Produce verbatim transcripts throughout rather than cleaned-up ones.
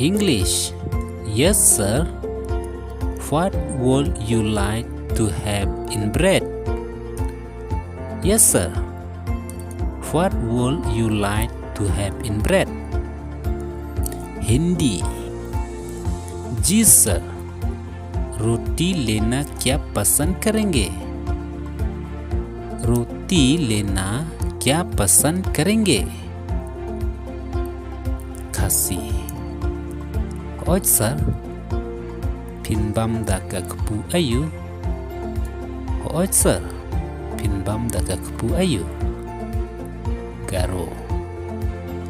English. Yes, sir. What would you like to have in bread? Yes, sir. What would you like to have in bread? Hindi. जी सर, रोटी लेना क्या पसंद करेंगे? रोटी लेना क्या पसंद करेंगे? Khasi. Hooid sir, phin bam da ka kpu aïu? Hooid sir, phin bam da ka kpu aïu? Garo.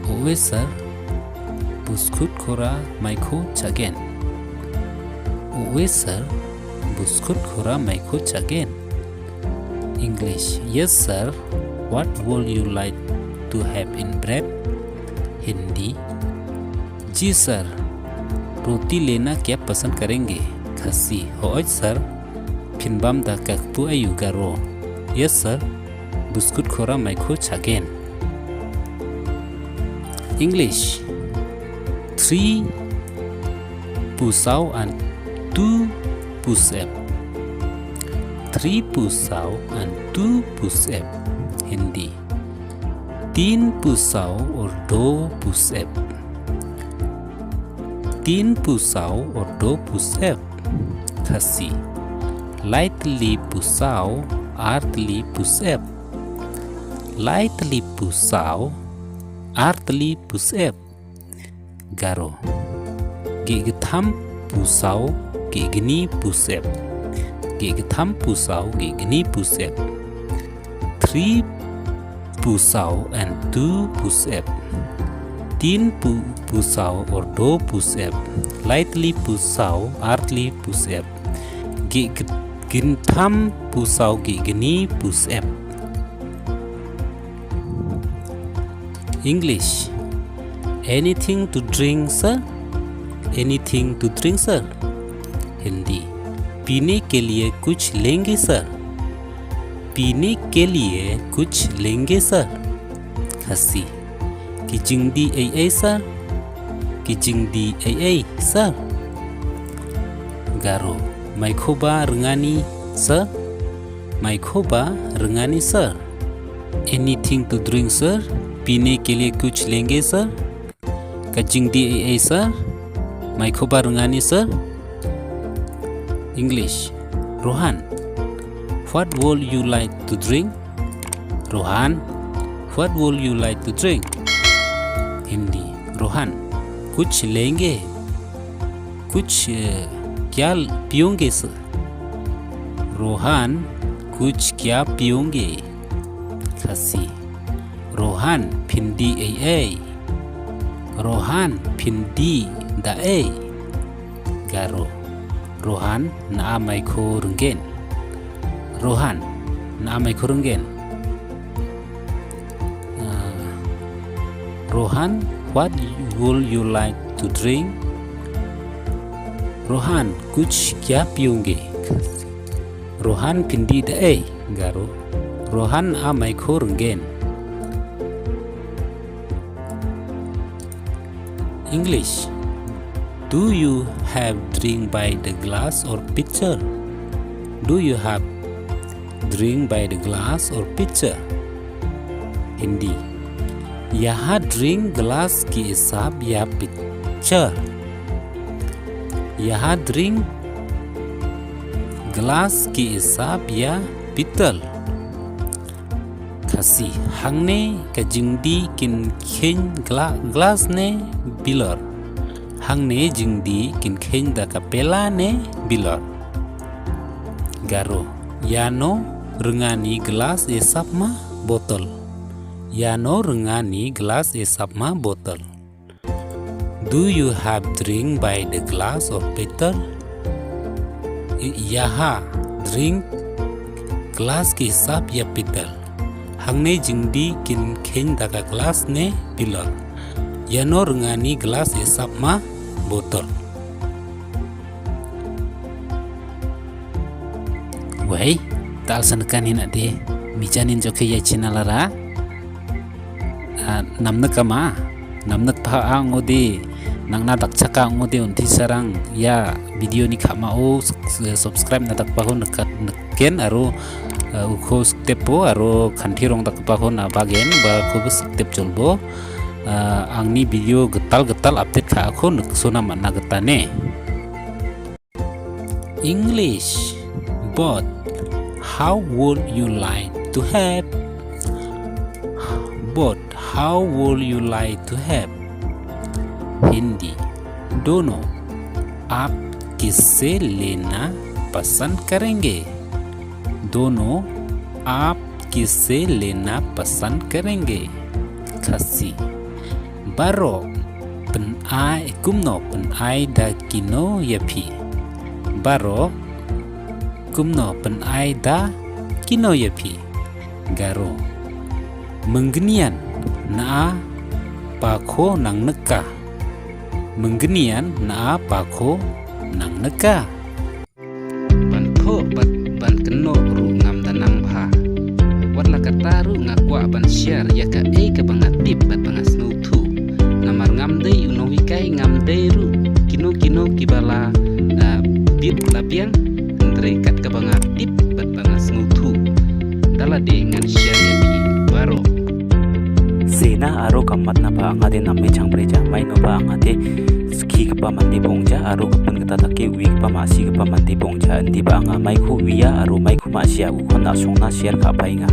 Hooid sir, buskut khora maikho chagen. Hooid sir, buskut khora maikho chagen. English. Yes sir, what would you like to have in bread? Hindi. जी सर, रोटी लेना क्या पसंद करेंगे? Khasi. Hooid sir, phin bam da ka kpu aïu? Garo. Yes sir, buskut khora maikho chagen. English. Three pusaw and two pusep. Three pusaw and two pusep. Hindi. तीन पुसाव और दो पुसएप। तीन पुसाव और दो पुसएप। Khasi. Lai tylli pusaw, ar tylli pusep. Lai tylli pusaw, ar tylli pusep. Garo. Gih gtham pusaw, gih gni pusep. Gih gtham pusaw, gih gni pusep. Three pusaw and two pusep. तीन पु-, पुसाव और दो पुसएप। Lai tylli pusaw, ar tylli pusep. Gih g-, gih gtham pusaw, gih gni pusep. English. Anything to drink, sir? Anything to drink, sir? Hindi. पीने के लिए कुछ लेंगे, सर? पीने के लिए कुछ लेंगे, सर? Khasi. Ki jingdih ei ei, sir? Ki jingdih ei ei, sir? Garo. Maikho ba rngani, sir? Maikho ba rngani, sir? Anything to drink, sir? पीने के लिए कुछ लेंगे, sir? Ka jingdih ei ei, sir? Maikho ba rngani, sir? English. Rohan. What would you like to drink? Rohan. What would you like to drink? Hindi. Rohan. कुछ लेंगे? कुछ, अ, क्या ल-, पियोंगे, sir? Rohan. कुछ क्या पियोंगे? Khasi. Rohan, phin dih ei ei? Rohan, phin dih da ei? Garo. Rohan, na a maikho rnggen? Rohan, na a maikho rnggen? Ah, Rohan, what would you like to drink? Rohan, कुछ क्या पियोंगे? Rohan, phin dih da ei? Garo. Rohan, na a maikho rnggen? English. Do you have drink by the glass or pitcher? Do you have drink by the glass or pitcher? Hindi. यहां drink glass के हिसाब या pitcher? यहां drink glass के हिसाब या पीतल? Khasi. Hangne ka jingdih kin kheiñ gla-, glass ne bilor? Hangne jingdih kin kheiñ da ka pela ne bilor? Garo. Ïano rngani glass e sap ma botol? Ïano rngani glass e sap ma botol? Do you have drink by the glass or pitcher? I-, ïaha drink glass ke hisab ïa pitol? Hangne jingdih kin kheiñ da ka glass ne pilor? Ïano rngani glass e sap ma botol? Wei, tal san kan hina de, mijanin joke ya china lara. Ah, namnak ama, namnak pa ang ode, Nang na dak chaka ngu de un ti sarang ya video ni khama u subscribe na dak paho na kat na ken aro u kho step po aro khanti rong dak paho na bagen ba kho step chulbo. Ang ni video getal getal update kha kho nuk sona mana getane. English. Boat, how would you like to have? Boat, how would you like to have? Hindi. दोनों, आप किसे लेना पसंद करेंगे? दोनों, आप किसे लेना पसंद करेंगे? Khasi. Baroh, pynai kumno pynai da kino ya phi? Baroh, kumno pynai da kino ya phi? Garo. Mynggnian, na pa kho nang neka? Mynggnian, na pa kho nang neka? Ban thoh bad ban kynnoh ruh ngam da nang bha. Wat la kata ruh nga kwah ban share ïa kaei kaba nga tip bad ba nga sngewthuh. Namar ngam dei u nonghikai, ngam dei ruh kino kino kiba la bit la biang, hynrei kat kaba nga tip bad ba nga sngewthuh. Da lade ngan share ïa phi baroh. Sena aro ka mat na ba nga de nam me chang preja mai no ba nga de ski kpa man de bong ja aro ka pun kata ta ke wi kpa ma si kpa man de bong ja ndi ba nga mai khu wi ya aro mai khu ma sia u khon na song na share ka pai nga.